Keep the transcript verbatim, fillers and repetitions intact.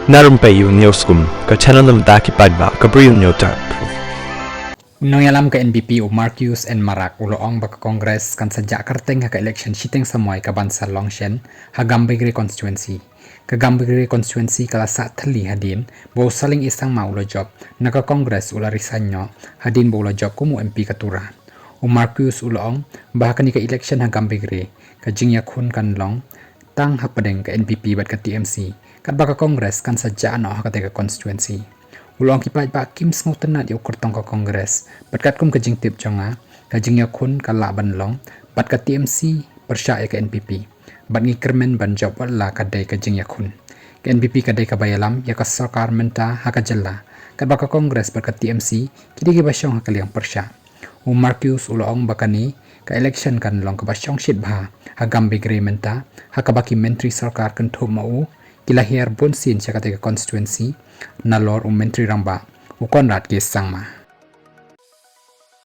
Na Rympei U News Kum, ka channel na bynta ki paidbah ka Bri U News Tap. U nongïalam ka N P P u Marcuise N Marak u la ong ba ka Congress kan sa jah kyrteng ha ka election shiteng samoi ka ban sa long shen ha Gambegre constituency. Ka Gambegre constituency ka la sah thylli hadien ba u Saleng E Sangma u la jop, na ka Congress u la resign noh hadien ba u la jop kum u M P ka Tura. U Marcuise u la ong ba ha kane ka election ha Gambegre ka jingïakhun kan long tang hapdeng ka N P P bad ka T M C, katba ka Congress kan sa jah noh ha kata ka constituency. U la ong ki paidbah kim sngewtynnad ïa u kyrtong ka Congress, bad katkum ka jingtip jong nga, ka jingïakhun ka lah ban long, bad ka T M C pyrshah ïa ka N P P, bad ngi kyrmen ban jop wat la ka dei ka jingïakhun. Ka N P P ka dei kaba ïalam ïa ka sorkar mynta ha ka jylla, katba ka Congress bad ka T M C ki dei kiba shong ha ka liang pyrshah. U Marcuise u la ong ba kane ka election kan long kaba shongshit bha ha Gambegre mynta, ha kaba ki myntri sorkar kynthup ma u ki la hiar bunsien sha kata ka constituency, nalor u Myntri Rangbah u Conrad K Sangma.